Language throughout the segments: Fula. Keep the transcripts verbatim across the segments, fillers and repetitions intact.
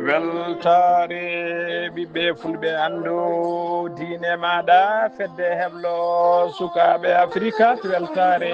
Weltaare ɓiɓɓe fulɓe, anndu diine maaɗa, fedde heblo sukaaɓe Afrika, Weltaare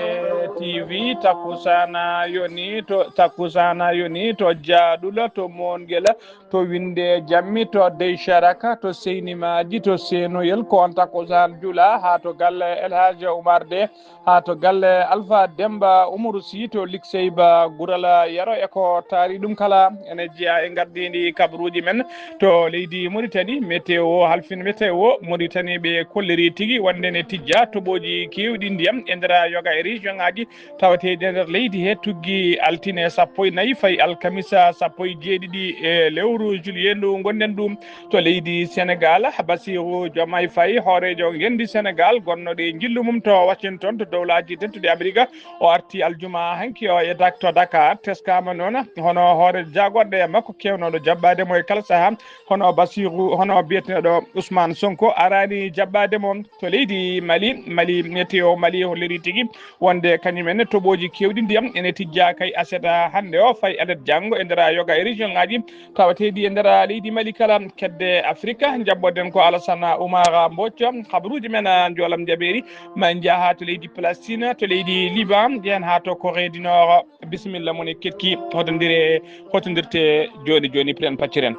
T V, takkusaana yoni to, takkusaana yoni to Jaaɗula, to Moongela, to Winde Jammi, to Dey Sharaka, to Seynimaaji, to Seenoyel, ko on takkusaan jula haa to galle El Hadj Oumar De, haa to galle Alpha Demba Umaru Sy, to Liksey Ba Gurala Yero, e ko taari ɗum kala ene jeyaa e ngardiindi kabaruuji men to leydi Mauritanie. Météo, halfin météo Mauritanie ɓe kolliri tigi wonde ne tijja toɓooji keewɗi ndiyam e nder yoga e région ŋaaji tawateeɗi e nder leydi he tuggi altine sappo e nayi fayi alkamisa sappo e jeeɗiɗi e lewru juillet ndu ngonɗen ɗum. To leydi Senegal, Bassirou Diomaye Faye, hooreejo ngenndi Senegal, gonnooɗo e njillu mum to Washington, to Dowlaaji Dentuɗi Amerika, o arti aljuma hanki o e Dak-, to Dakar, teskaama noon hono hoore jaagorɗe makko keewnooɗo jaɓɓaade mo e kala sahaa, hono Bassirou, hono biyeteeɗo Ousmane Sonko, araani jaɓɓaade mo to leydi Mali. Mali, météo Mali holliri tigi wonde kañum en toɓooji keewɗi ndiyam ene tijjaa kay aset hannde o, fayi alet janngo e nder yoga e région ŋaaji tawateeɗi e nder leydi Mali kala. Kedde Afrika, njaɓɓoɗen ko Alassane Oumar Mbodj. Habaruuji men, ah, njoolam njaɓeeri, ma en njaha to leydi Palestine, to leydi Liban, njehen haa to Corée du Nord. Bisimilla mon e keɗki, hotondiree, hotondirtee jooni jooni, piren pacciren.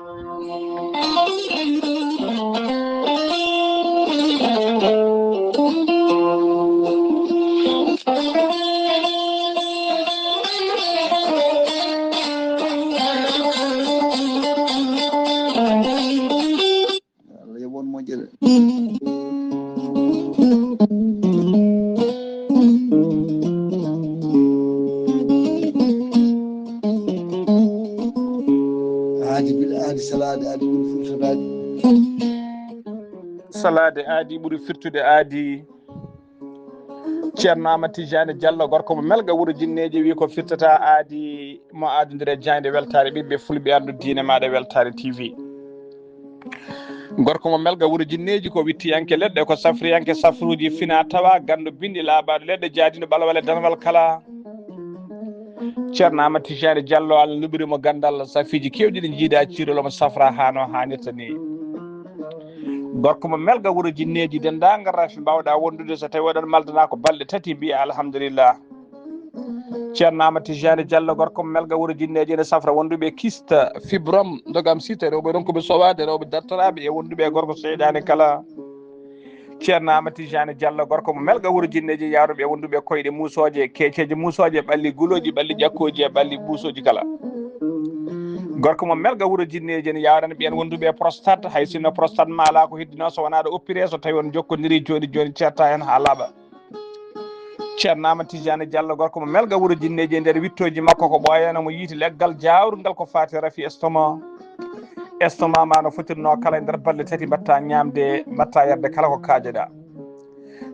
Allah yoɓ on moƴƴere. Aadi bil aadi, salaade aadi ɓuri firtoraade. Salaade aadi ɓuri firtude aadi. Ceerno Amadou Tidiane Diallo, gorko mo Melga wuro Jinneeji, wi ko firtata aadi mo aadondire jaaynde weltaare ɓiɓɓe fulɓe, anndu diine maaɗa, Weltaare T V. Gorko mo Melga wuro Jinneeji, ko wittiyanke leɗɗe, ko safriyanke safruuji fina tawa, ganndo binndi laaɓaaɗo leɗɗe, jaadiino ɓalwale danwal kala. Ceerno Amadou Tidiane Diallo, Allah luɓiri mo ganndal, safiiji keewɗi ɗi jiidaa ciirol, omo safra haa no haanirta ni. Gorko mo Melga wuro Jinneeji, denndaangal rafi mbaawɗaa wondude, so tawii oɗon maldanaa ko balɗe tati, mbiya alhamdulillah. Ceerno Amadou Tidiane Diallo, gorko mo Melga wuro Jinneeji, ene safra wonduɓe kyste, fibrome, ndogam site, rewɓe ronkuɓe sowaade, rewɓe dartoraaɓe e wonduɓe e gorko seyɗaane kala. Ceerno Amadou Tidiane Diallo, gorko mo Melga wuro Jinneeji, yaaruɓe e wonduɓe koyɗe muusooje, keeceeje muusooje, ɓalli gulooji, ɓalli ƴakkooji e ɓalli ɓuusooji kala. Gorko mo Melga wuro Jinneeji, ene yaaran ɓeen wonduɓe e prostate, hay sinno prostate ma alaa ko heddinoo, so wonaa ɗo oppiree, so tawii on njokkondirii jooni jooni, ceerta heen haa laaɓa. Ceerno Amadou Tidiane Diallo, gorko mo Melga wuro Jinneeji, e nder wittooji makko ko ɓooyano mo yiiti leggal jaawrungal ko faati rafi estomac. Estomac ma no fotirnoo kala e nder balɗe tati, mbaɗta ñaamde, mbaɗta yarde kala ko kaajeɗaa.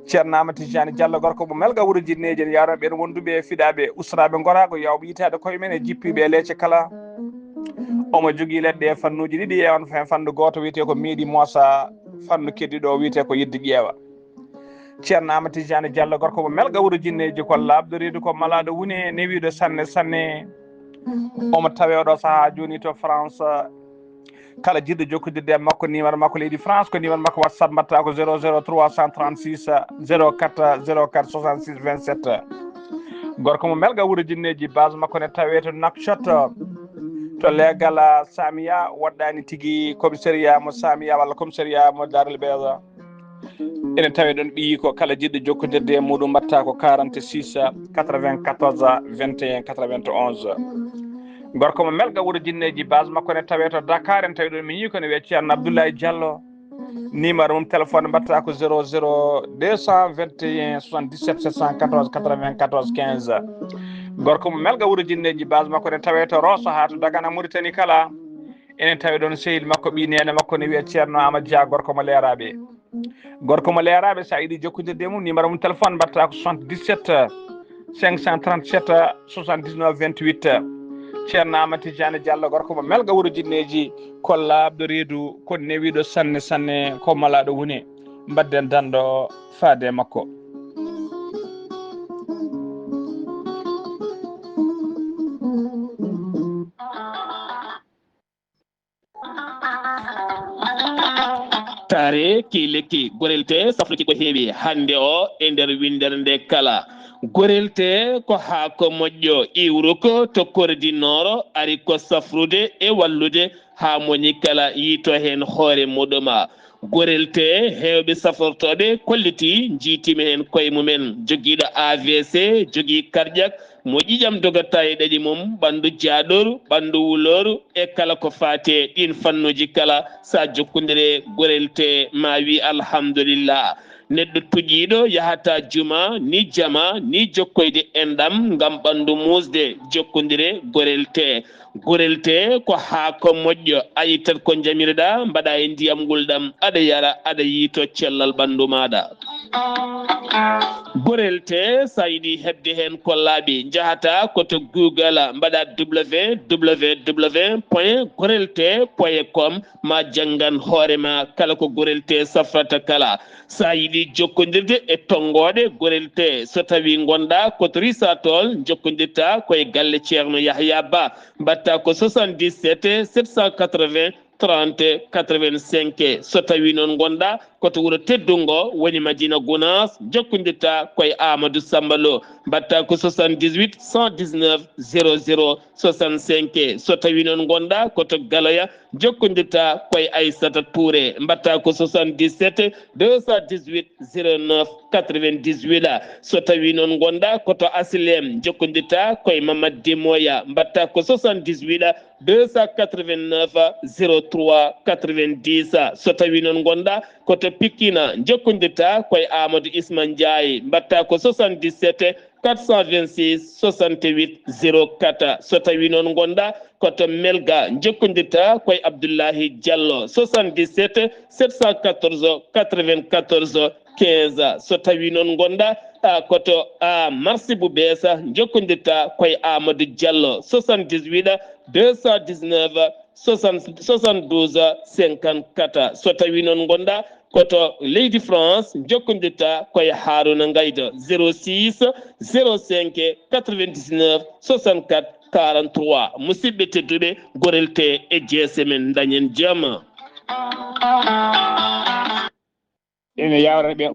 Ceerno Amadou Tidiane Diallo, gorko mo Melga wuro Jinneeji, ene yaaran ɓeen wonduɓe e fiɗaaɓe usraaɓe ngoraago, yaawɓe yitaade koye men e jippiiɓe e leece kala. Omo jogii leɗɗe e fannuuji ɗiɗi, e on fen fannu gooto wiyetee ko meeɗi moosa, fannu keddiɗo o wiyetee ko yidde ƴeewa. Ceerno Amadou Tidiane Diallo, gorko mo Melga wuro Jinneeji, ko laaɓɗo reedu, ko malaaɗo wune, newiiɗo sanne sanne. Omo tawee oɗo sahaa jooni to France. Kala jiɗɗo jokkondirde e makko, numéro makko leydi France, ko numéro makko WhatsApp, mbaɗta ko zéro zéro trois cent trente-six, zéro quatre, zéro quatre soixante-six vingt-sept. Gorko mo Melga wuro Jinneeji, base makko ne tawee to Nouakchott, to leegal, ah, Samia, woɗɗaani tigi commissariat mo Samia walla commissariat mo Darel Beyza. Ene tawee ɗon ɓiyi ko kala jiɗɗo jokkondirde e muɗum, mbaɗta ko quarante-six quatre-vingt-quatorze vingt et un quatre-vingt-onze. Gorko mo Melga wuro Jinneeji, base makko ne tawee to Dakar, en tawi ɗon miñi ko ne wiyee Ceerno Abdoulaye Diallo. Numéro mum téléphone mbatta ko zéro zéro deux cent vingt et un soixante-dix-sept sept cent quatorze quatre-vingt-quatorze quinze. Gorko mo Melga wuro Jinneeji, base makko ne tawe to Rosso haa to Dagana, Mauritanie kala. Enen tawi ɗon sehil makko, ɓii neene makko ne wiye Ceerno Amadou Dia, gorko mo Leeraaɓe. Gorko mo Leeraaɓe, so a yiɗi jokkondirde e mum, numéro mum téléphone mbatta ko soixante-dix-sept cinq cent trente-sept soixante-dix-neuf vingt-huit. Ceerno Amadou Tidiane Diallo, gorko mo Melga wuro Jinneeji, ko laaɓɗo reedu, ko newiiɗo sanne sanne, ko malaaɗo wune. Mbadden danndo faade e makko. Taare ki lekki, gorel te safruki ko heewi hannde o e nder winndere nde kala. Gorel te ko haako moƴƴo, iwruko to kordi nooro, ari ko safrude e wallude haa moni kala yiito heen hoore muɗuma. Gorel te heewɓe safortooɓe kolliti, njiitima heen koye mumen. Jogiiɗo A V C, jogii cardiaque, mo ƴiƴam dogata e ɗaɗi mum, ɓanndu jaaɗooru, ɓanndu wulooru, e kala ko faati e ɗiin fannuuji kala, so a jokkondire gorel te, ma wi alhamdulillah. Neɗɗo tuƴiiɗo yahata juma ni jama ni jokkoyde enɗam ngam ɓanndu muusde, jokkondire gorel te. Gorel te ko haako moƴƴo, a ittat ko njamirɗa, mbaɗa e ndiyam ngulɗam, aɗa yara, aɗa yiito cellal ɓanndu maaɗa. Gorel te, so a yiɗi heɓde heen ko laaɓi, njahata ko to Google, mbaɗa www point gorel te point com, ma janngan hoore ma kala ko gorel te safrata kala. So a yiɗi jokkondirde e tonngooɗe gorel te, so tawi ngonɗa ko to Risatol, jokkondirta ko e galle Ceerno Yahya Ba, mbatta ko soixante-dix-sept sept cent quatre-vingts trente quatre-vingt-cinq. So tawi noon ngonɗa ko to wuro teddungo woni Madina Gounass, jokkondirta ko e Amadou Samba Lo, mbatta ko soixante-dix-huit cent dix-neuf zéro zéro soixante-cinq. So tawi noon ngonɗa ko to Galoya, jokkondirta ko e Aissata Touré, mbatta ko soixante-dix-sept deux cent dix-huit zéro neuf quatre-vingt-dix-huit. So tawi noon ngonɗa ko to Asilem, jokkondirta ko e Mamad Demoya, mbatta ko soixante-dix-huit deux cent quatre-vingt-neuf zéro trois quatre-vingt-dix. So tawi noon ngonɗa ko to Pikine, jokkondirta ko e Amadou Isma Ndiaye, mbatta ko soixante-dix-sept quatre cent vingt-six soixante-huit zéro quatre. So tawi noon ngonɗa ko to Melga, jokkondirta ko e Abdoulahi Diallo, soixante-dix-sept sept cent quatorze quatre-vingt-quatorze quinze. So tawi noon ngonɗa, a, ko to, a, Marché bu bees, jokkondirta ko e Amadou Diallo, soixante-dix-huit deux cent dix-neuf soixante, soixante-douze cinquante-quatre. So tawi noon ngonɗa ko to leydi France, jokkondirta ko e Haruna Ngaydo, zéro six zéro cinq quatre-vingt-dix-neuf soixante-quatre quarante-trois. Musidɓe tedduɓe, gorel te e jeese men, dañen jam. Ene yawra ɓe.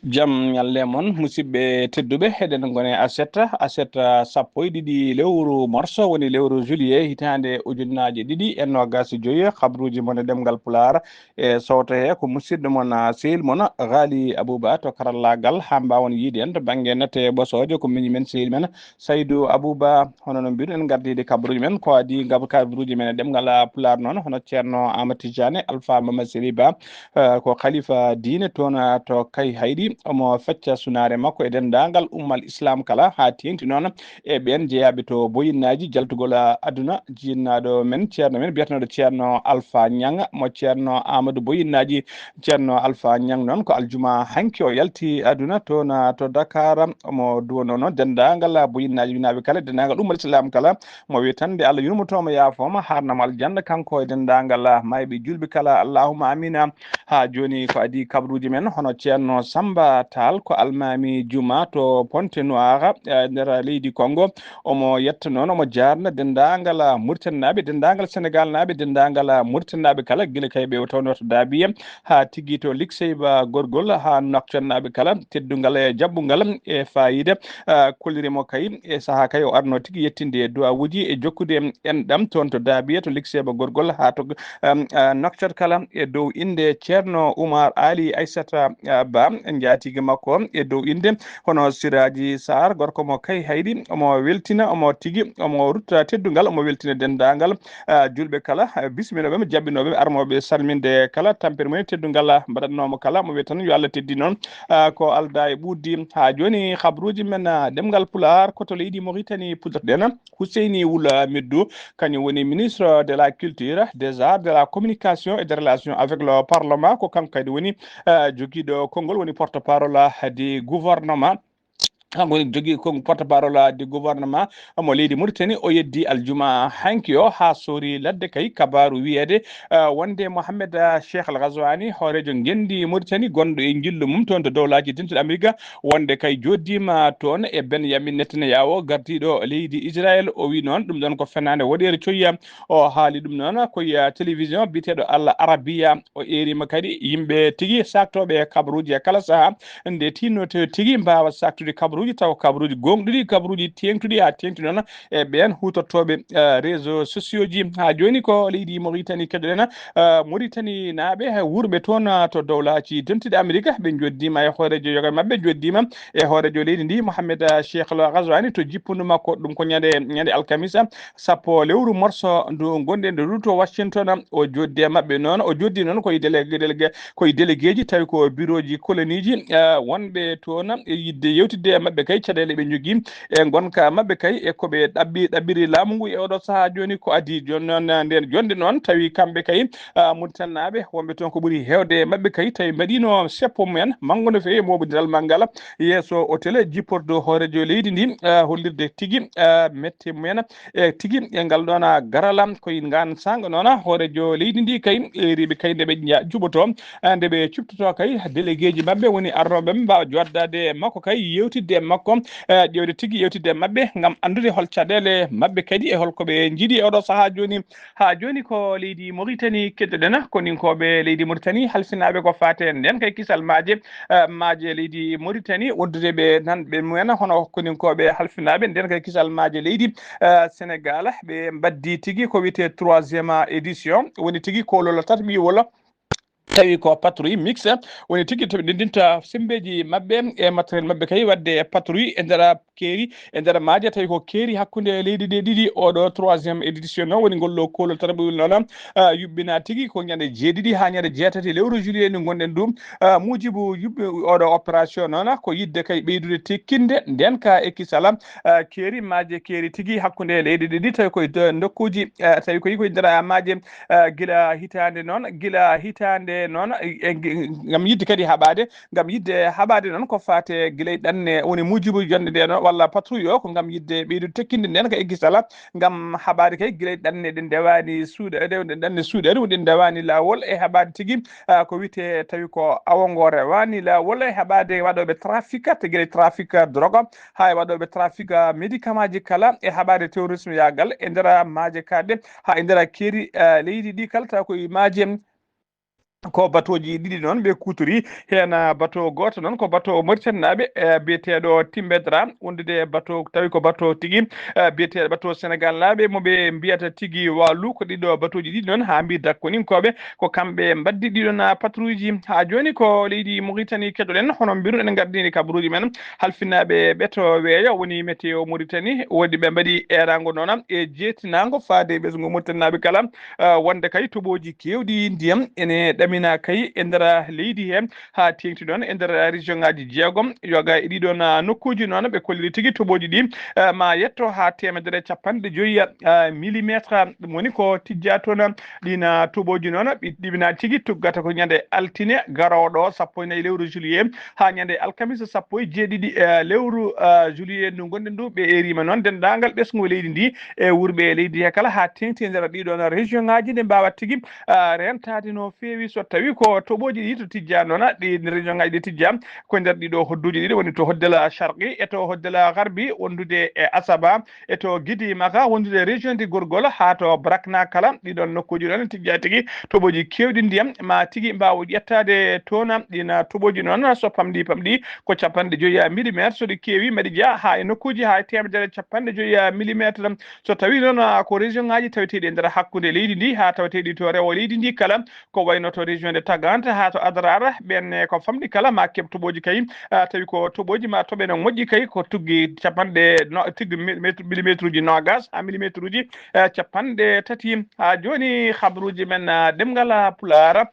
Jam ñalle mon, musidɓe tedduɓe. Eɗen ngoni aset, aset sappo e ɗiɗi lewru morso, woni lewru juillet, hitaande ujunnaaje ɗiɗi e noogas e joyi. Habruuji mon e ɗemngal Pulaar e sowto he ko musidɗo mon, ah, sehil mon, Ghali Abouba to karallaagal, haa mbaawon yiide en to bannge nette ɓosooje, ko miñi men, sehil men, Saydou Abouba. Hono no mbiɗen, en ngardiiɗe habruuji men, ko adii ngam habruuji men e ɗemngal, ah, Pulaar noon, hono Ceerno Amadou Tidiane Alpha Mama Seri Ba, eh, ko khalifa diine toon, ah, to Kay Hayɗi, omo fecca sunaare makko e denndaangal ummal Islam kala, haa teeŋti noon e ɓeen jeyaaɓe to boyinnaaji jaltugol, ah, aduna, jinnaaɗo men, ceerno men, biyeteeɗo Ceerno Alpha Ñang, mo Ceerno Amadou Boyinnaaji, Ceerno Alpha Ñang noon ko aljuma hanki o yalti aduna toon, ah, to Dakar, omo duwanoo noon denndaangal boyinnaaji winaaɓe kala, denndaangal ummal Islam kala, mo wiya tan nde Allah yurmotooma yaafooma, haarnamo aljanna, kanko e denndaangal, ah, maayɓe juulɓe kala, allahumma amina. Haa jooni ko adii habruuji men, hono Ceerno Samba Tall ko almaami juma to Pointe Noire, eh, nder leydi Congo. Omo yetta noon, omo jaarna denndaangal, ah, Muritaninaaɓe, denndaangal Senegaalnaaɓe, denndaangal, ah, Muritaninaaɓe kala, gila kay ɓe tawno to Daabiye, haa tigi to Likseyba Gorgol, haa Nouakchotnaaɓe kala, teddungal e jaɓɓungal e faayiida, ah, kolliri mo kay, e sahaa kay o arno tigi yettinde duwawuuji e jokkude en ɗam toon to Daabiye, to Likseyba Gorgol, haa to, um, ah, Nouakchott kala, e dow innde Ceerno Oumar Ali Aissata, ah, Ba, njaatigi makko, e dow innde hono Siraaji Saar, gorko mo kay hayɗi, omo weltina, omo tigi, omo rutta teddungal, omo weltina denndaangal, ah, julɓe kala, ah, bisminooɓe mo, jaɓɓinooɓe, armooɓe salminde kala, tampere mum e teddungal, ah, mbaɗatnoomo kala, mo wiyata tan yo Allah teddin noon, ah, ko aldaa e ɓuuɗdi. Haa jooni, habruuji men, ah, ɗemngal Pulaar, ko to leydi Mauritanie puɗɗotoɗen. Huseyni Wul Meddu, kañum woni ministre de la Culture, des Arts, de la Communication et des Relations avec le Parlement. Ko kanko kadi woni, eh, jogiiɗo konngol, woni porte-parole du gouvernement. Kanko woni jogii kon porte-parole du gouvernement mo leydi Mauritanie. O yeddi aljuma hanki o haa soori ladde kay kabaaru wiyeede, eh, wonde Mohamed, eh, Cheikh Al Ghazouani, hooreejo ngenndi Mauritanie, gonɗo e njillu mum toon to Dowlaaji Dentuɗi Amerika, wonde kay jooɗdiima toon e Benjamin Netanyahu, gardiiɗo leydi Israel. O wi noon ɗum ɗoon ko fenaande woɗeere coyya. O haali ɗum noon ko e télévision biyeteeɗo Al Arabiya. O eeriima kadi yimɓe tigi saaktooɓe kabaruuji e kala sahaa nde tiinnoto tigi mbaawa saaktude kabaruuji, tawa kabaruuji gooŋɗuɗi, kabaruuji teeŋtuɗi haa teeŋti noon e ɓeen huutortooɓe, eh, réseaux sociaux ji. Haa jooni ko leydi Mauritanie keɗoɗen, eh, Mauritanie naaɓe, eh, wuurɓe toon, eh, to Dowlaaji Dentuɗi Amerika, ɓe njooɗdiima e hooreejo yoga maɓɓe, njooɗdiima e hooreejo leydi ndi, Mohamed, eh, Cheikh Al Ghazouani, to jippundu makko. Ɗum ko ñande, ñande alkamisa, sappo lewru morso ndu ngonɗen ndu to Washington. O jooɗdi e maɓɓe noon, o jooɗdi noon koye délégué, délégué, koye déléguéji, tawi ko birooji koloniiji, eh, wonɓe toon e yiɗde yewtidde e maɓɓe kay caɗeele ɓe njogii e ngonka maɓɓe kay e ko ɓe ɗaɓɓi, ɗaɓɓiri laamu ngu e oɗo sahaa jooni. Ko adii jooni noon, nden jonde noon tawi kamɓe kay, ah, Mauritanie naaɓe wonɓe toon ko ɓuri heewde e maɓɓe kay tawi mbaɗiino seppo mumen manngo no feewi e mooɓondiral manngal yeeso hotel jippordo hooreejo leydi ndi, ah, hollirde tigi, ah, mette mumen e tigi e ngal ɗoon, ah, garala. Koye ngaan saanga noon, ah, hooreejo leydi ndi kay eeriiɓe kay nde ɓe nja-, njuɓotoo, ah, nde ɓe cuɓtotoo kay déléguéji maɓɓe woni arnooɓe ɓe mbaawa jooɗdaade e makko kay, yewtidde e makko, eh, ƴeewde tigi yewtidde e maɓɓe ngam anndude hol caɗeele maɓɓe kadi e hol ko ɓe njiɗi e oɗo sahaa jooni. Haa jooni ko leydi Mauritanie keɗoɗen, koninkooɓe leydi Mauritanie halfinaaɓe ko faati e ndeen kay kisal maaje, eh, maaje leydi Mauritanie, wondude ɓe nan ɓe mumen hono koninkooɓe halfinaaɓe ndeen kay kisal maaje leydi, eh, Sénégal. Ɓe mbaddi tigi ko wiyetee troisième édition, woni tigi koolol tataɓiwol. Tawi ko patrouille mixte, woni tigi to ɓe ndenndinta semmbeeji maɓɓe e matériel maɓɓe kay waɗde patrouille e nder keeri, e nder maaje. Tawi ko keeri hakkunde leydi ɗe ɗiɗi, oɗo troisième édition noon, woni ngol ɗo koolol tataɓiwol noon, ah, yuɓɓina tigi ko ñande jeeɗiɗi haa ñande jeetati lewru juillet ndu ngonɗen ɗum. Ah, muujibu yuɓɓi oɗo opération noon, ko yiɗde kay ɓeydude tekkinde ndeen ka e kisala, ah, keeri maaje keeri tigi hakkunde leydi ɗiɗi, tawi koye do-, nokkuuji, ah, tawi koye, koye nder maaje, ah, gila hitaande noon, gila hitaande noon, e, e, ngam yiɗde kadi haɓaade, ngam yiɗde haɓaade noon ko faate gila e ɗanne, woni muujibu jonde nde noon, walla patrouille o, ko ngam yiɗde ɓeydude tekkinde ndeen ka e kisala, ngam haɓaade kay gila e ɗanne ɗe ndewaani suuɗe, ɗe, ɗe ɗanne suuɗe, ɗum ɗe ndewaani laawol e haɓaade tigi, ah, ko wiyetee tawi ko awo ngo rewaani laawol e haɓaade waɗooɓe trafic, to gila e trafic drogue, haa e waɗooɓe trafic, ah, médicament ji kala e haɓaade terrorisme yaagal e nder maaje kaaɗe, haa e nder keeri, ah, leydi ɗi kala, tawa ko e maaje ko batooji ɗiɗi noon ɓe kuutori. Heen, ah, bato gooto noon ko bato Mauritanie naaɓe, eh, biyeteeɗo Timbedra, wondude e bato, tawi ko bato tigi, eh, biyeteeɗo bato Sénégal naaɓe mo ɓe mbiyata tigi Walu. Ko ɗiɗo batooji ɗiɗi noon haa mbi dakkoninkooɓe ko kamɓe mbaddi ɗiɗon, ah, patrouille ji. Haa jooni ko leydi Mauritanie keɗoɗen, hono mbiruɗen gardini kabaruuji men halfinaaɓe ɓeto weeyo, woni météo Mauritanie, woodi ɓe mbaɗi eeraango noon e jeetinaango faade ɓesngu Mauritanie naaɓe kala, ah, wonde kay toɓooji keewɗi ndiyam ene ɗamina kay e nder leydi he, haa teeŋti noon e nder région ngaaji jeegom. Yoga e ɗiɗon, ah, nokkuuji noon ɓe kolliri tigi toɓooji ɗi, ah, ma yetto haa teemedere e capanɗe joyi, ah, millimétre. Ɗum woni ko tijjaa toon, ah, ɗiin, ah, toɓooji noon ɓe ɗibina tigi tuggata ko ñande altine garooɗo, sappo e nayi lewru juillet, haa ñande alkamisa sappo e jeeɗiɗi, eh, lewru, eh, juillet ndu ngonɗen ndu. Ɓe eeriima noon denndaangal ɓesngu leydi ndi e wuurɓe leydi he kala haa teeŋti e nder ɗiɗon région ngaaji, nde mbaawa tigi, eh, rentaade no feewi so Tawi ko toɓoji ɗi to tijja noon, ɗi région ngaji ɗi tijja ko nder ɗiɗo hodduji ɗiɗi, woni to Hoddela Sharqi e to Hoddela Garbi wondude e Asaba, e to Gidi Maka wondude région di Gorgol haa to Brakna kala. Ɗiɗon nokkuji ɗon tijja tigi toɓoji kewɗi ndiyam ma tigi mbawa ƴettade toon. Ɗin toɓoji noon so pamɗi pamɗi ko capanɗe joyi millimétre, so ɗi kewi mbaɗi jeya haa e nokkuji haa e temedere capanɗe joyi millimétre. So tawi noon ko région ngaji taweteɗi e nder hakkude leydi ndi haa taweteɗi to rewo leydi ndi kala, ko wayno to région de Tagante haa to Adrar, ɓen ko famɗi kala ma keɓ toɓoji kay, ah, tawi ko toɓoji ma toɓe no moƴƴi kay ko tuggi capanɗe no, tuggi mi-, met-, millimétre uji nogas haa millimétre uji, eh, capanɗe tati. Haa jooni habruji men, ah, ɗemngal, ah, Pulaar.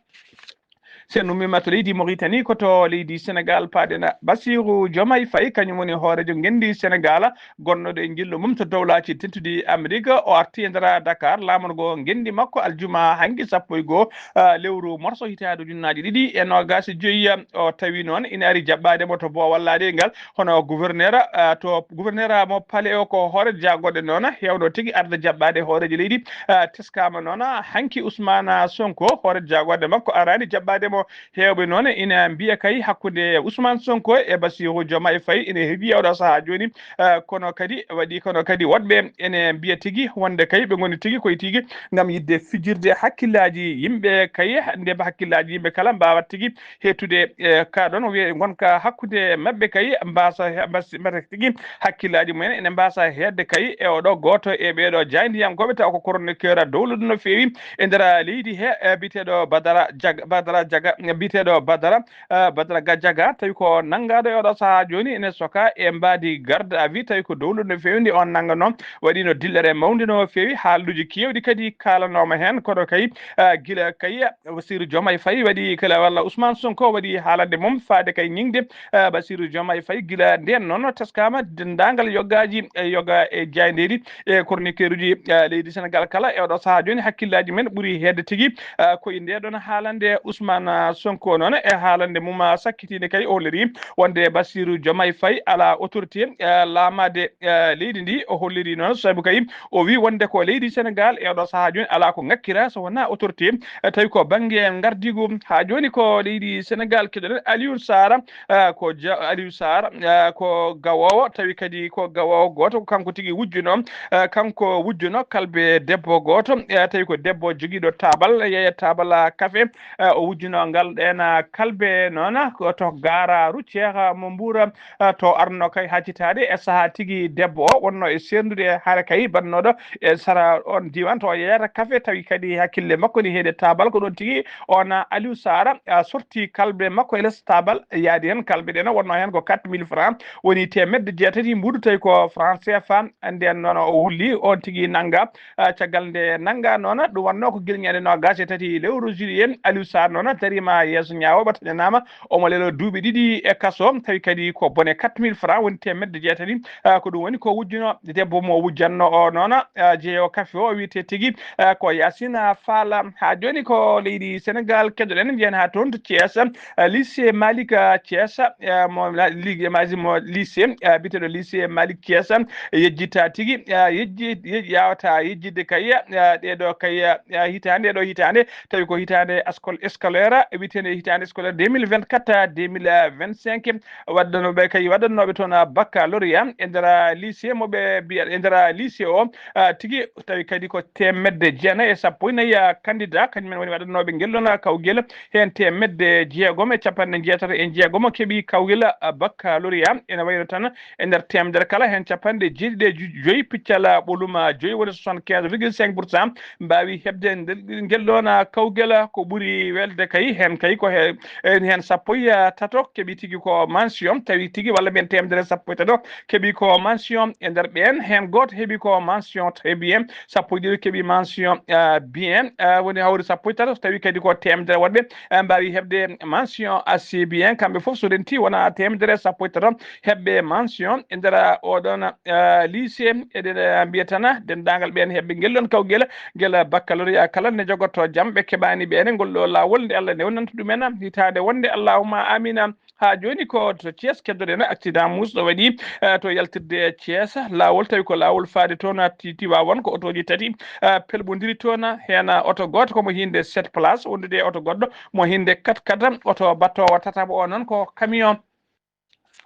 Sen ummima to leydi Mauritanie, ko to leydi Sénégal paaɗen. Bassirou Diomaye Faye, kañum woni hooreejo ngenndi Sénégal, gonnoɗo e njillu mum to dowlaaji tedduɗi Amérique, o arti e nder Dakar laamorgo ngenndi makko aljuma hanki sappo e goo, ah, lewru morso hitaande ujunnaaji ɗiɗi e noogaas e joyi. O tawi noon ina ari jaɓɓaade mo to boowal laaɗe ngal, hono gouverneur, ah, to gouverneur mo palais o ko hoore jaagoɗe noon, heewno tigi arde jaɓɓaade hooreejo leydi. Ah, teskama noon hanki Ousmane Sonko, hoore jaagoɗe makko araani jaɓɓaade mo. Heewɓe noon ina mbiya kay hakkunde Ousmane Sonko e Bassirou Diomaye Faye ina heewi e oɗo sahaa jooni. Eh, kono kadi waɗi, kono kadi woɗɓe ene mbiya tigi wonde kay ɓe ngoni tigi koye tigi ngam yiɗde fijirde hakkillaaji yimɓe kay, nde hakkillaaji yimɓe kala mbawat tigi heɓtude, eh, ka ɗon wiye ngonka hakkunde maɓɓe kay mbasa he-, mbas-, mbata tigi hakkillaaji mumen ene mbasa heedde kay e oɗo gooto e ɓeeɗo jaayndiyankooɓe taw ko chroniqueur dowluɗo no feewi e nder leydi he, eh, biyeteeɗo Badara Jaga, Badara Jaga, biyeteeɗo Badara, eh, Badara Gajaga, tawi ko nanngaɗo e oɗo sahaa jooni ene soka e mbaadi garde à vue, tawi ko dowluɗo no feewi nde on nanngano, waɗino dillere mawnde no feewi, haalduuji keewɗi kadi kaalanooma heen, kono kay, eh, gila kay Bassirou Diomaye Faye waɗi kala walla Ousmane Sonko waɗi haalande mum faade kay ñiŋde, eh, Bassirou Diomaye Faye gila ndeen noon teskaama denndaangal yoggaaji e yoga e jaayndeeri e chroniqueur uji, eh, leydi Sénégal kala e oɗo sahaa jooni hakkillaaji men ɓuri heedde tigi, eh, ko e ndee ɗoon haalande Ousmane, ah, Sonko noon e haalande mum, ah, sakkitiinde kay o holliri wonde Bassirou Diomaye Faye alaa autorité, eh, laamaade, eh, leydi ndi. O holliri noon sabu kay o wi wonde ko leydi Sénégal e oɗo sahaa jooni alaa ko ngakkira so wonaa autorité, eh, tawi ko bannge ngardiigu. Haa jooni ko leydi Sénégal keɗoɗen Aliou Sarr, eh, ko ja-, Aliou Sarr, eh, ko gawoowo, tawi kadi ko gawoowo gooto, ko kanko tigi wujjuno, eh, kanko wujjuno kalbe debbo gooto, eh, tawi ko debbo jogiiɗo taabal, yeeya taabal, ah, kafe, eh, o wujjuno ngal ɗeen, ah, kalbe noon, ah, ko to gaaraaru ceeha mo Mbuur, ah, to arno kay haa citaade e sahaa tigi debbo o wonno e seerndude hara kay bannooɗo e sara on diiwaan to yeeyata kafe, tawi kadi hakkille makko ni heede taabal ko ɗoon tigi on, ah, Aliou Sarr, ah, sorti kalbe makko e les taabal yaadi heen kalbe ɗeen wonno heen ko quatre mille francs woni teemedde jeetati mbuuɗu tawi ko franc C F A. Nden noon o wulli on tigi nannga, ah, caggal nde nannga noon ɗum wonno ko gila ñande noogaas e tati lewru juillet Aliou Sarr noon dariima yeeso ñaawooɓe taƴanaama omo leloo duuɓi ɗiɗi e kaso tawi kadi ko bone quatre mille francs woni teemedde jeetati, ah, ko ɗum woni ko wujjuno debbo mo wujjanno o noon, ah, jeeyo kafe o wiyetee tigi, ah, ko Yacine Fall. Haa jooni ko leydi Sénégal keɗoɗen njeyen haa toon to Thiès, eh, lycée Malick, eh, Thiès, eh, mo la-, ligue, eh, mo lycée, eh, biyeteeɗo lycée Malick Thiès, eh, yejjita tigi, eh, yejji-, yej-, yawata yejjitde kay, eh, ɗeeɗo kay, eh, hitaande, ɗeeɗo hitaande, tawi ko hitaande scol-, scolaire, eh, wiyeteende hitaande scolaire deux mille vingt-quatre à deux mille vingt-cinq, waɗdanooɓe kay, waɗdanooɓe toon, eh, baccalauréat e nder lycée mo ɓe mbiya, e nder lycée o, eh, tigi tawi kadi ko teemedde jeenayi e sappo e nayi, eh, candidat, kañum en woni waɗdanooɓe ngel ɗoon, eh, kawgel. Heen teemedde jeegom e capanɗe jeetati e jeegom keɓi kawgel, ah, baccalauréat. Ene wayno tan e nder teemedere kala heen capanɗe jeeɗiɗi e ju-, joyi piccal, ah, ɓolum, ah, joyi woni soixante-quinze virgule cinq pour cent mbaawi heɓde nder ngel ɗoon, ah, kawgel. Ko ɓuri welde kay heen kay ko he-, en heen sappo e tato keɓi tigi ko mention, tawi tigi walla mbiyen teemedere sappo e tato keɓi ko mention e nder ɓeen. Heen gooto heɓi ko mention très bien, sappo e ɗiɗo keɓi mention, ah, bien, ah, woni hawri sappo e tato, so tawi kadi ko teemedere woɗɓe, ah, mbaawi heɓde mention assez bien. Kamɓe fof so renti wona teemedere sappo e tato heɓɓe mention e nder oɗon, ah, lycée. Eɗen, ah, mbiya tan denndaangal ɓeen heɓɓe ngel ɗoon kawgel, ngel baccalauréat kala ne jogotoo jam, ɓe keɓaani ɓeen ngol ɗo laawol nde Allah newnanta ɗumen hitaande wonde, allahumma amina. Haa jooni ko to Thiès keddoɗen accident muusɗo waɗi, eh, to yaltirde Thiès laawol, tawi ko laawol faade toon Ti-, Tivaouane, ko otooji tati, eh, pelɓondiri toon, heen oto gooto ko mo hiinde sept place, wondude e oto goɗɗo mo hiinde quatre quatre, oto battoowo tataɓo o noon ko camion.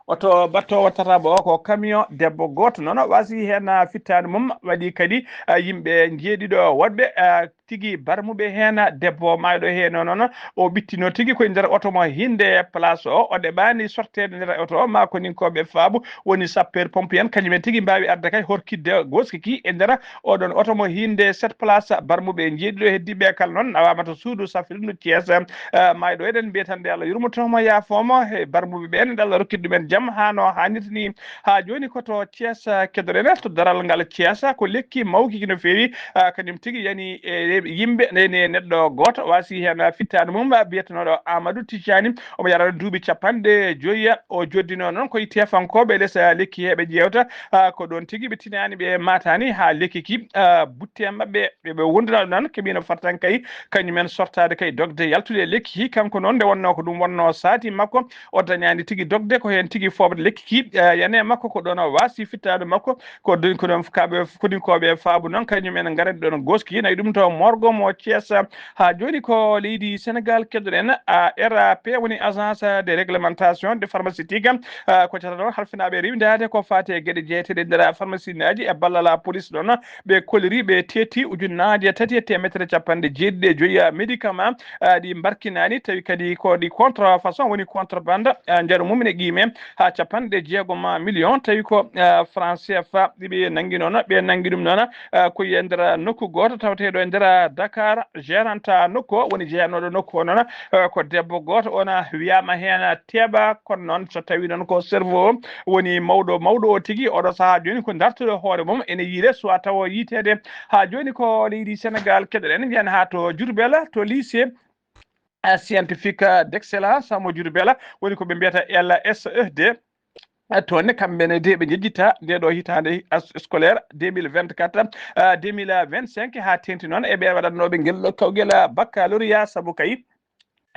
Oto battoowo tataɓo o ko camion, debbo gooto noon waasi heen fittaandu mum, waɗi kadi, eh, yimɓe njeeɗiɗo woɗɓe, eh, tigi barmuɓe heen, debbo maayɗo heen o noon, o ɓittino tigi koye nder oto mo hiinde place o, o ɗeɓaani sorteede nder oto o, ma koninkooɓe faabu woni sapeur pompier en, kañum en tigi mbaawi arde kay horkitde goski ki e nder oɗon oto mo hiinde sept place, barmuɓe njeeɗiɗo heddiiɓe kala noon nawaama to suudu safrirdu Thiès. Eh, maayɗo eɗen mbiya tan nde Allah yurmoto mo, yaafoo mo, e barmuɓe ɓeen nde Allah rokkit ɗumen jam haa no haanirta ni. Haa jooni ko to Thiès, eh, kedoɗen, to daral ngal Thiès, ko lekki mawki no feewi, eh, kañum tigi yani e yimɓe, nde ne neɗɗo gooto waasi heen fittaandu mum, eh, biyetenooɗo Amadou Tijani, omo yara duuɓi capanɗe joyi, o joddino noon koye tefankooɓe les, eh, lekki heɓe ƴeewta, eh, ko ɗoon tigi ɓe tinaani ɓe maataani haa lekki ki, eh, butte maɓɓe, ɓe, ɓe wondunaa ɗum noon keɓino fartan kay, kañum en sortaade kay dogde yaltude e lekki ki. Kanko noon nde wonnoo ko ɗum wonnoo saati makko, o dañaani tigi dogde, ko heen tigi foofde lekki ki, eh, yani e makko ko ɗoon o waasi fittaandu makko, ko ɗum ko ɗoon kaaɓe kodinkooɓe faabu noon, kañum en ngarani ɗoon goski, nayi ɗum to morgo mo Thiès. Haa jooni ko leydi Sénégal keɗoɗen, A R A P woni Agence de Réglementation de Pharmaceutique, eh, ko cata ɗoon halfinaaɓe rewindaade ko faati e geɗe jeeteɗe nder pharmacie ngaaji e ballal police ɗoon, ɓe kolliri ɓe teeti ujunnaaje tati e teemedere capanɗe jeeɗiɗi e joyi médicament, ah, ɗi mbarkinaani, tawi kadi ko ɗi contrefaçon woni contrebande, ah, njaru mum ene qiime haa capanɗe jeegom million, tawi ko, ah, franc C F A ɗi ɓe nanngi noon, ɓe nanngi ɗum noon, ah, ko e nder nokku gooto tawateeɗo e nder Dakar, gérant nokku o woni jeyanooɗo nokku o noon, ah, ko debbo gooto, on wiyaama heen teeɓa, kono noon so tawii noon ko cerveau o woni mawɗo, mawɗo o tigi, oɗo sahaa jooni ko dartuɗo hoore mum, ene yiile soit tawa yiiteede. Haa jooni ko leydi Sénégal keɗoɗen, mbiyen haa to Diourbel, to lycée, eh, scientifique, eh, d'excellence mo Diourbel, woni ko ɓe mbiyata L S E D. Eh, toon ne kamɓe ne de ɓe njejjita nde ɗo hitaande as-, scolaire deux mille vingt-quatre, eh, deux mille vingt-cinq, haa teeŋti noon e ɓe waɗatnooɓe ngel ɗo kawgel, eh, baccalauréat, sabu kay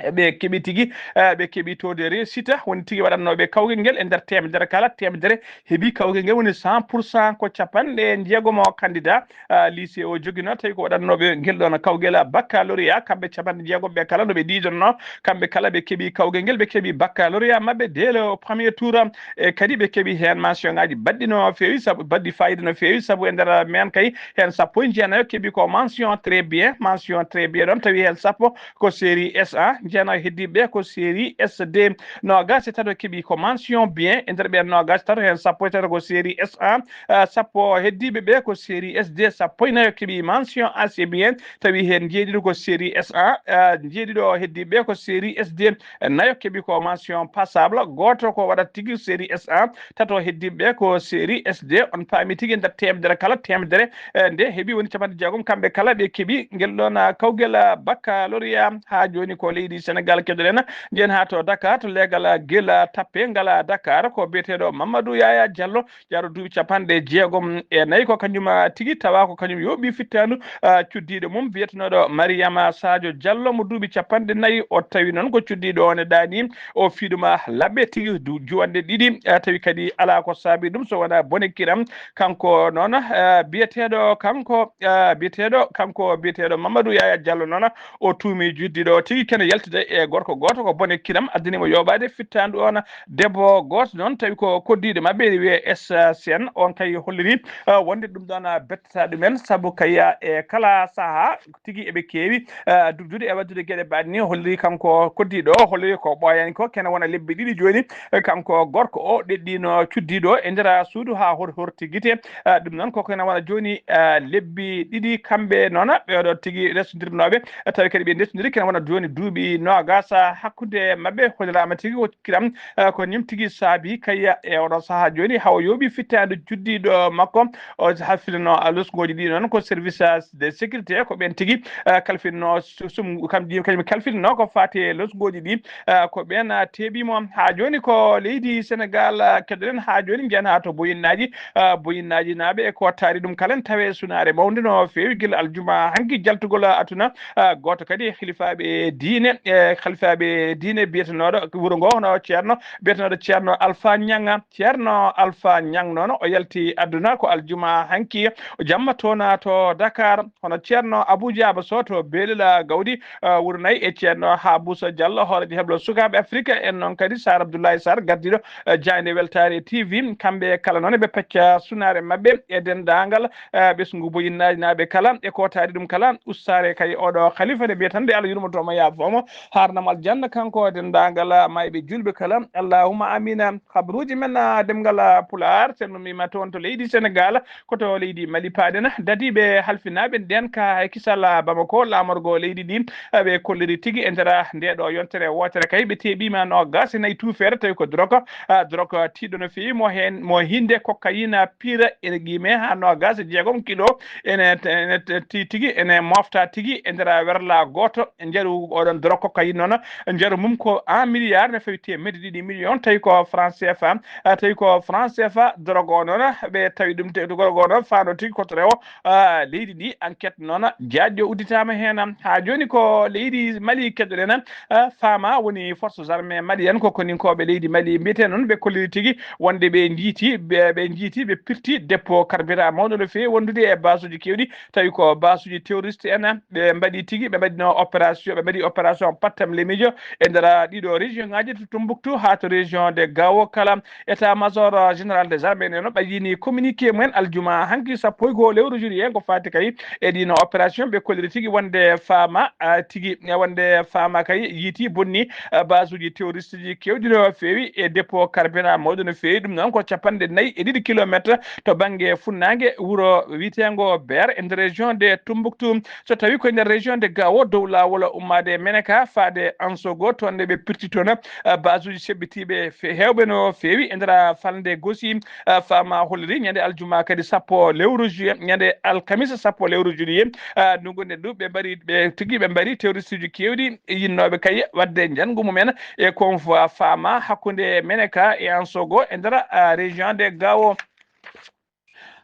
e ɓe keɓi tigi, eh, ɓe keɓi taux de réussite, woni tigi waɗatnooɓe kawgel ngel e nder teemedere kala, teemedere heɓi kawgel ngel woni cent pour cent, ko capanɗe jeegom o candidat, ah, lycée o joginoo, tawi ko waɗatnooɓe ngel ɗoon kawgel baccalauréat, kamɓe capanɗe jeegom ɓe kala no ɓe diidonnoo, kamɓe kala ɓe keɓi kawgel ngel, ɓe keɓi baccalauréat maɓɓe dès le premier tour, e kadi ɓe keɓi heen mention ngaaji baɗɗi no feewi, sabu baɗɗi faayiida no feewi, sabu e nder meen kay heen sappo e jeenayo keɓi ko mention très bien, mention très bien ɗoon, tawi heen sappo ko série S A, jeenayo heddiiɓe ko série S D, noogaas e tato keɓi ko mention bien, e nder ɓeen noogaas e tato heen sappo e tato ko série S A, ah, sappo heddiiɓe ɓe ko série S D, sappo e nayo keɓi mention assez bien, tawi heen njeeɗiɗo ko série S A, ah, njeeɗiɗo heddiiɓe ko série S D, nayo keɓi ko mention passable, gooto ko waɗat tigi série S A, tato heddiiɓe ko série S D, on paami tigi nder teemedere kala teemedere, eh, nde heɓi woni capanɗe jeegom, kamɓe kala ɓe keɓi ngel ɗoon, ah, kawgel, ah, baccalauréat. Haa jooni ko leydi Sénégal keɗoɗen, njiyen haa to Dakar, to leegal, ah, gel, ah, tappe ngal, ah, Dakar, ko biyeteeɗo Mamadou Yaya Diallo, jaaɗo duuɓi capanɗe jeegom e nayi, ko kañum, ah, tigi tawa ko kañum yooɓi fittaandu, ah, cuddiiɗo mum biyetenooɗo Mariama Sadio Diallo mo duuɓi capanɗe nayi, o tawi noon ko cuddiiɗo o ne ɗaani, o fiɗuma laɓɓe tigi du-, juwanɗe ɗiɗi, ah, tawi kadi alaa ko saabi ɗum so wonaa bone kiram. Kanko noon, ah, biyeteeɗo, kanko, ah, biyeteeɗo, kanko biyeteeɗo Mamadou Yaya Diallo noon, o tuumi cuddiiɗo o tigi kene yaltida e gorko gooto ko bone kiram addani mo yooɓaade fittaandu on. Debbo gooto noon tawi ko koddiiɗo maɓɓe ene wiyee S C N, on kay holliri, ah, wonde ɗum ɗoon, ah, bettata ɗumen, sabu kay, ah, e kala sahaa tigi eɓe keewi, ah, dugdude e waɗdude geɗe mbaɗe ni. Holliri kanko koddiiɗo o, holliri ko ɓooyani ko kene wona lebbi ɗiɗi jooni, eh, kanko gorko o ɗeɗɗino cuddiiɗo o e nder suudu haa hor-, horti gite. Ah, ɗum noon koko ene wona jooni, ah, lebbi ɗiɗi kamɓe noon ɓeeɗo tigi resondirnooɓe, eh, tawi kadi ɓe ndesondiri kene wona jooni duuɓi noogaas, ah, hakkunde maɓɓe. Holliraama tigi ko kiram, eh, ko ñum tigi saabi kay e oɗo sahaa jooni hawa yooɓi fittaandu cuddiiɗo makko. O hafilno, ah, losgooji ɗi noon ko service, ah, de sécurité, ko ɓeen tigi, ah, kalfinno su-, sum-, kam-, kañum kalfinno ko faati e losgooji ɗi, ah, ko ɓeen, ah, teeɓi mo. Haa jooni ko leydi Sénégal, ah, keɗoɗen, haa jooni njiyen haa to Boyinnaaji, ah, Boyinnaaji naaɓe e ko taari ɗum kala en tawe sunaare mawnde no feewi gila aljuma hanki jaltugol, ah, aduna, ah, gooto kadi e hilifaaɓe diine, e halifaaɓe diine biyetenooɗo wuro ngo, hono ceerno biyetenooɗo ceerno Alpha Ñaŋ. Ceerno Alpha Ñaŋ noon, o yalti aduna ko aljuma hanki, o jamma toona to Dakar. Hono ceerno Abou Diaba Sow to Beelel Gawdi, eh, wuro nayi, e ceerno Habusa Diallo, hooreejo heblo sukaaɓe Afrika, en noon kadi Sar Abdoulaye Sar, gardiiɗo, eh, jaaynde Weltaare T V. Kamɓe kala noon ɓe pecca sunaare maɓɓe e denndaangal, eh, ɓesngu Boyinnaji naaɓe kala, e kootaari ɗum kala, ustaare kay oɗo khalifa nde mbiyatan nde Allah yurmoto mo yaafo mo, haarnam aljanna kanko e denndaangal maayɓe julɓe kala. Allahumma amina. Habruuji men, ah, ɗemngal, ah, Pulaar, sen no mbima toon to leydi Senegal, ko to leydi Mali paaɗen. Dadiiɓe halfinaaɓe ndeen ka e kisal, ah, Bamako, laamorgo leydi ndi, ah, ɓe kolliri tigi e nder, ah, nde ɗo yontere wootere kay, ɓe teeɓiima noogaas e nayi tuufeere, tawi ko drogue, ah, drogue tiiɗo no feewi, mo heen, mo hinde cocaïne pure ene qiime haa noogaas e jeegom kilo, ene, ene ti-, tigi, ene mofta tigi e nder werla gooto, njaru oɗon drogue cocaïne noon, njaru mum ko un milliard ne fawi teemedde ɗiɗi million, tawi ko franc C F A, ah, tawi ko franc C F A, drogue o noon, ɓe tawi ɗum te-, drogue o noon faando tigi ko to rewo, ah, leydi ndi. Enquête noon, jaajɗo udditaama heen. Haa jooni ko leydi Mali keɗoɗen, ah, faama woni forces armées maliennes, ko koninkooɓe leydi Mali mbiyetee noon, ɓe kolliri tigi wonde ɓe njiiti, ɓe, ɓe njiiti, ɓe pirti dépôt carburant mawɗo no feewi wondude e basuuji keewɗi, tawi ko basuuji terroriste en, ɓe mbaɗi tigi, ɓe mbaɗino opération, ɓe mbaɗi opération pattam lemijo e nder ɗiɗo région ngaji, to Tombouctou haa to région de Gao kala. État major général des armées neno ɓayyini communiqué mumen aljuma hanki sappo e goo lewru juillet, ko faati kay e ɗino opération ɓe kolliri tigi wonde faama, ah, tigi, eh, wonde faama kay yiiti bonni, ah, basuuji terroriste ji keewɗi no feewi e dépôt carburant mawɗo no feewi. Ɗum noon ko capanɗe nayi e ɗiɗi kilométre to bannge funnaange wuro wiyeteengo Beer e nder région de Tombouctou. So tawi ko e nder région de Gao, dow laawol ummaade Meneka faade Ansogo, toon nde ɓe pirti toon, ah, basuuji seɓɓitiiɓe fe-, heewɓe no feewi e nder falnde Gosi, ah, faama holliri ñande aljuma kadi sappo lewru juillet, ñande alkamisa sappo lewru juillet, ah, ndunngu nde ɗum ɓe mbari, ɓe tigi ɓe mbari terroriste uji keewɗi yinnooɓe kay waɗde njanngu mumen e convoi faama hakkunde Meneka e Ansogo e nder, ah, région de Gao.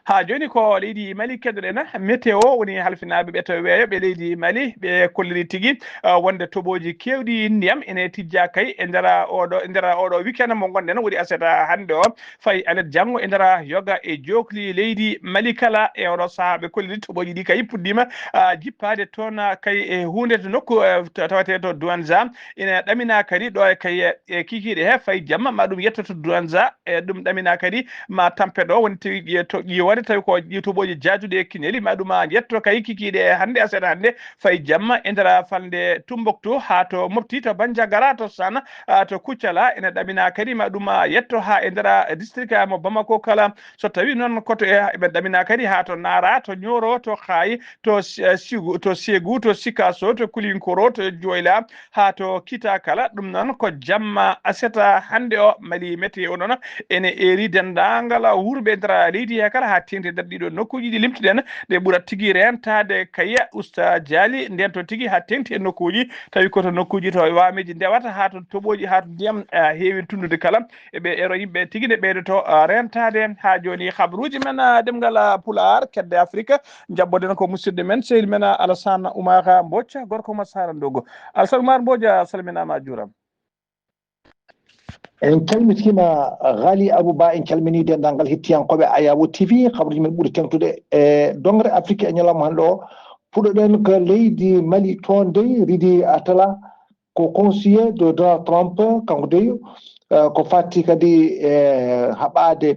Haa jooni ko leydi Mali keɗoɗen, météo woni halfinaaɓe ɓe to weeyo ɓe leydi Mali, ɓe kolliri tigi, ah, wonde toɓooji keewɗi ndiyam ene tijja kay e nder oɗo, e nder oɗo weekend mo ngonɗen, woni aset hannde o, fayi alet janngo e nder yoga e jookli leydi Mali kala. E oɗo sahaa ɓe kolliri toɓooji ɗi kay puɗɗiima, ah, jippaade toon, ah, kay e huunde to nokku, eh, ta-, tawetee to Douentza, ene ɗamina kadi ɗo e kay e kikiiɗe he fayi jamma ma ɗum yetto to Douentza, e ɗum ɗamina kadi ma tampe ɗo woni tawi ƴe-, to ƴiwonde tawi ko ƴi-, toɓooji jaaduɗi e kineli ma ɗum a yetto kay kikiiɗe hannde aset hannde fayi jamma e nder falnde Tombouctou haa to Mopti, to Bandiagara, to Sana, ah, to Koutiala, ene ɗamina kadi ma ɗum a yetto haa e nder district mo Bamako kala. So tawi noon ko to e, ɓe ɗamina kadi haa to Nara, to Nioro, to Khayi, to Si-, eh, Sigu, to Ségou, to Sikasso, to Koulinkoro, to Dioula, haa to Kita kala. Ɗum noon ko jamma aset hannde o. Mali météo noon ene eeri denndaangal wuurɓe e nder leydi he kala, haa teeŋti e nder ɗiɗo nokkuuji ɗi limtuɗen, ɗe ɓura tigi reentaade kay, usta jaali ndeen to tigi haa teeŋti e nokkuuji, tawi ko to nokkuuji to waameeji ndewata, haa to toɓooji, haa to ndiyam, ah, heewi tunnude kala. E ɓe ero yimɓe tigi ne ɓeydoto, ah, reentaade. Haa jooni, habruuji men, ah, ɗemngal, ah, Pulaar, kedde Afrika, njabboɗen ko musidɗo men, sehil men, ah, Alassane Oumar Mbodj, gorko mo Sarandogo. Alassane Oumar Mbodj, a salminaama, a juuraama. En calmitiima, Ghali Abou Ba, en calminii denndaangal hettiyankooɓe Ayabo T V. Habruuji men ɓuri teeŋtude e doŋre Afrika e ñalawma hannde o. Puɗɗoɗen ko leydi Mali, toon dey Ridi Atala, ko conseiller de Donald Trump, kanko dey, eh, ko fati kadi e haɓaade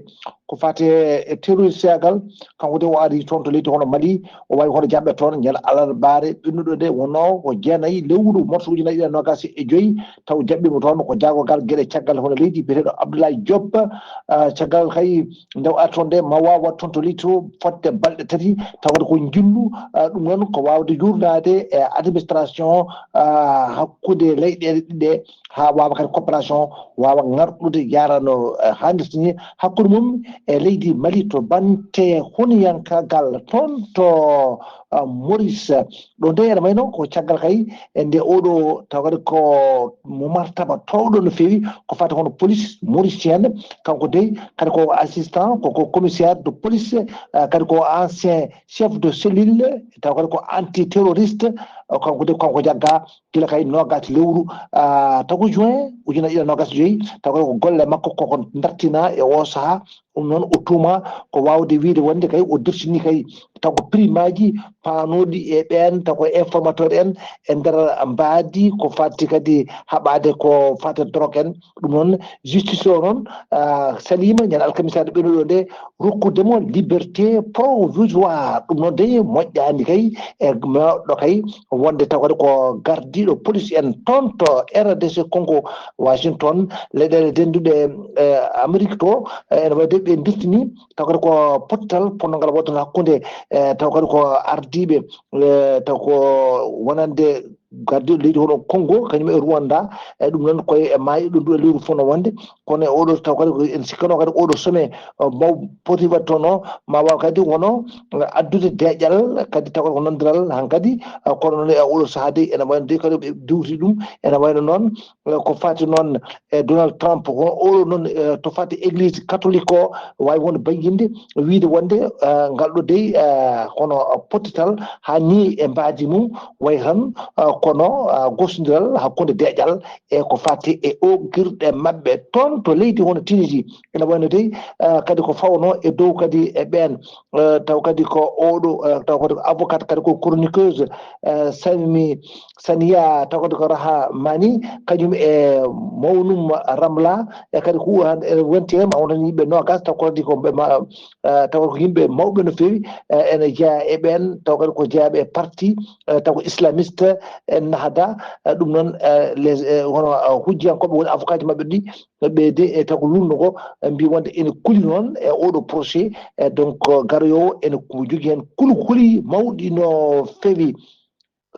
ko fati e terroristeagal, kanko dey o ari toon to leydi hono Mali, o waɗi hono jaɓɓe toon ñande alarbaare ɓennuɗo nde, wonno ko jeenayi lewru morsuuji nayi e noogaas e joyi, taw jaɓɓiima toon ko jaagogal geɗe caggal hono leydi biyeteeɗo Abdoulaye Diop, ah, caggal kay nde o ari toon nde ma waaw waɗ toon to leydi to fodde balɗe tati, tawata ko njillu, ah, ɗum noon ko waawde yuurnaade e administration, ah, hakkunde leyɗeele ɗiɗi ɗe, haa waawa kadi coopération waawa ngarɗude yaara no, eh, haanirta ni hakkunde mum e leydi Mali to bannge hunuyankaagal toon to, ah, Maurice. Ɗo nde ene wayi noon ko caggal kay e nde oɗo taw kadi ko mo martaba towɗo no feewi ko fati hono police mauricienne, kanko dey kadi ko assistant, ko, ko commissaire de police, eh, kadi ko ancien chef de cellule, taw kadi ko anti terroriste, eh, kanko dey kanko jagga gila kay noogaas lewru, ah, taw ko juin ujunere ɗiɗi e noogaas e joyi, taw kadi ko golle makko koko dartina e o sahaa. Ɗum noon o tuuma ko waawde wiyde wonde kay o dirtini kay taw ko primaaji paanooɗi e ɓeen, taw ko informateur en e nder mbaadi ko fati kadi haɓaade ko fati drogue en. Ɗum noon justice o noon, ah, saliima ñande alkamisa nde ɓennuɗo nde rokkude mo liberté provisoire. Ɗum noon dey moƴƴaani kay e moƴƴo kay wonde taw kadi ko gardiiɗo police en toon to R D C Congo Washington. Leyɗeele dennduɗe, eh, Amérique to, eh, ene wayi de ɓe ndirtini taw kadi ko pottal potngal waɗde hakkunde, eh, taw kadi ko ardiiɓe, eh, taw ko wonande gardiiɗo leydi hono Congo, kañum e Rwanda, e ɗum noon koye e maayo ɗum ɗo lewru fof no wonde, kono e oɗo taw kadi ko en sikkano kadi oɗo sommet, eh, maw poti waɗde toon o, ma waaw kadi wono, eh, addude deeƴal kadi taw kadi ko nanndiral hankadi, eh, kono noon e oɗo sahaa de ene wayno de kadi ɓe diwti ɗum, ene wayno noon, eh, ko fati noon e Donald Trump, kono oɗo noon, eh, to fati église catholique o, waawi wonde bayyinde, wiyde wonde, eh, ngal ɗo dey, eh, kono pottital haa ni e mbaadi mum, wayi tan, eh, kono, eh, gostondiral hakkunde deeƴal e ko fati e oogirɗe maɓɓe toon to leydi hono Tunisie. Ene wayno dey, eh, kadi ko fawno e dow kadi e ɓeen, eh, taw kadi ko oɗo, eh, taw kadi ko avocat, kadi ko chroniqueuse, eh, Sami Saniya, taw kadi ko Raha Mani, kañum e mawnum Ramla, e kadi ko han, e wonti hen, ma wonani yimɓe noogas, taw kadi ko ɓe ma, eh, taw ko yimɓe mawɓe no feewi, eh, ene jeyaa e ɓeen, taw kadi ko jeyaaɓe e parti, eh, taw ko islamiste, e Nahda, eh, ɗum noon, eh, les, eh, hono, eh, hujjankooɓe woni avocat ji maɓɓe ɗi, ɓe de, e taw ko luulndo ngo, eh, mbi wonde ene kuli noon e oɗo procès, eh, donc, garoyo ene ko jogii heen kulkuli mawɗi no feewi.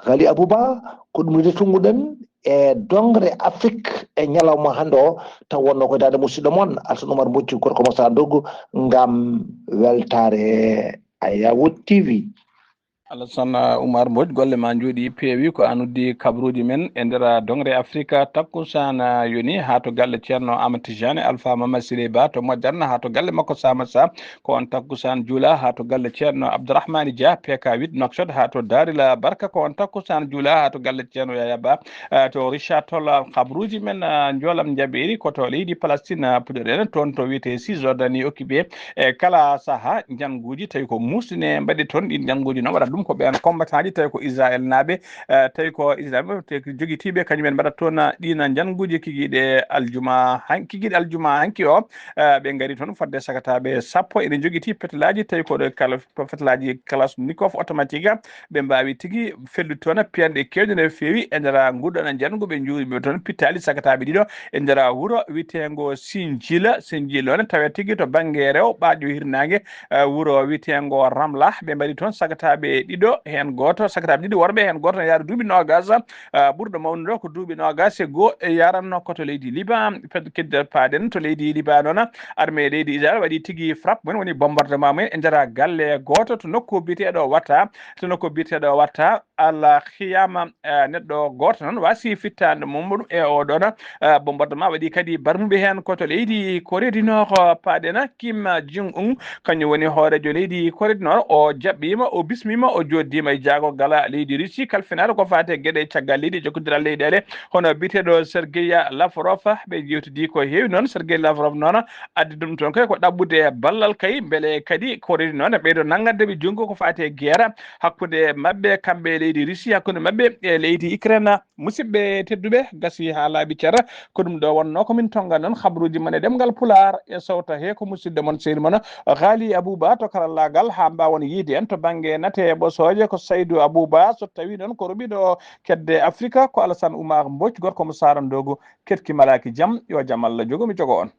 Ghali Abouba, ko ɗum de tunnguɗen e dongre Afrique e ñalawma hannde o, taw wonno ko daande musidɗo mon, Alsan Oumar Mbocci, gorko mo Sandogu, ngam weltaare Ayawood T V. Alassane Oumar Mbodj, golle ma njooɗi peewi, ko an uddi kabaruuji men e nder dongre Afrique. Takkusaan yoni haa to galle Ceerno Amadou Tidiane Alpha Mama Siré Ba to Moderne, haa to galle makko Samassa, ko on takkusaan juula haa to galle Ceerno Abdourahmane Dia P K huit Nouakchott, haa to Darila Barka, ko on takkusaan juula haa to galle Ceerno Yaya Ba, eh, to Richard Toll. Kabaruuji men, eh, njoolam njaɓeeri ko to leydi Palestine, eh, puɗoɗen toon to wiyetee Cisjordanie occupé. E kala saha, njannguuji tawi ko muusɗine mbaɗi toon. Ɗiin njannguuji noon waɗata ɗum ko ɓeen combattant ji tawi ko Israel naaɓe, eh, tawi ko Israel ɓe te-, jogitiiɓe, kañum en mbaɗata toon, eh, ɗiin njannguuji kikiiɗe aljuma han-, kikiiɗe aljuma hanki o, eh, ɓe ngari toon fodde sakataaɓe sappo. Ene njogitii petelaaji tawi ko ɗo kala, ko fetelaaji Kalachnikov automatique, ɓe mbaawi tigi fellude toon piyanɗe keewɗe no feewi e nder nguɗɗana njanngu. Ɓe njuuri ɓe toon pittaali sakataaɓe ɗiɗo e nder wuro wiyeteengo Sinjila. Sinjila noon tawee tigi to bannge rewo ɓaaƴo hirnaange, eh, wuro wiyeteengo Ramlah. Ɓe mbaɗi toon sakataaɓe ɗiɗo, heen gooto, sakataaɓe ɗiɗi worɓe, heen gooto no yaari duuɓi noogas, eh, ɓurɗo mawnude ko duuɓi noogas e goo, e yaranno ko to leydi Liban. Ped-, kedde paaɗen to leydi Liban noon, armée leydi Israel waɗi tigi frappe mum en, woni bombardement mum en e nder galle gooto to nokku biyeteeɗo Watta, to nokku biyeteeɗo Watta Al Khiyama, eh, neɗɗo gooto noon waasi fittaandu mum e oo ɗoon, eh, bombardement waɗi kadi barmuɓe heen ko to leydi Corée du Nord, eh, paaɗen Kim Jong Un, kañum woni hooreejo leydi Corée du Nord, o jaɓɓiima, o bismiima, o jooɗdiima e jaagorgal leydi Russie, kalfinaare ko faati e geɗe caggal leydi e jokkondiral leyɗeele, hono biyeteeɗo Sergei Lavrov, ɓe njeewtidii ko heewi noon. Sergei Lavrov noon addi ɗum toon kay ko ɗaɓɓude ballal kay, mbele kadi Corée du Nord ɓeydo nanngande ɓe junngo ko faati e geera hakkunde maɓɓe, kamɓe e leydi Russie, hakkunde maɓɓe e leydi Ukraine. Musidɓe tedduɓe, gasi haa laaɓi cer. Ko ɗum ɗo wonnoo ko min tonngani on habruuji mon e ɗemngal Pulaar e sowta he ko musidɗo mon, sehil mon, Ghali Abouba to karallaagal, haa mbaawon yiide en to bannge nate e ɓosooje ko Saydou Abouba, so tawii noon ko rumiiɗo kedde Afrika ko Alassane Oumar Mbodj, gorko mo Saara Ndogo. Keɗki malaaki jam, yo jam Allah jogo mi jogo on.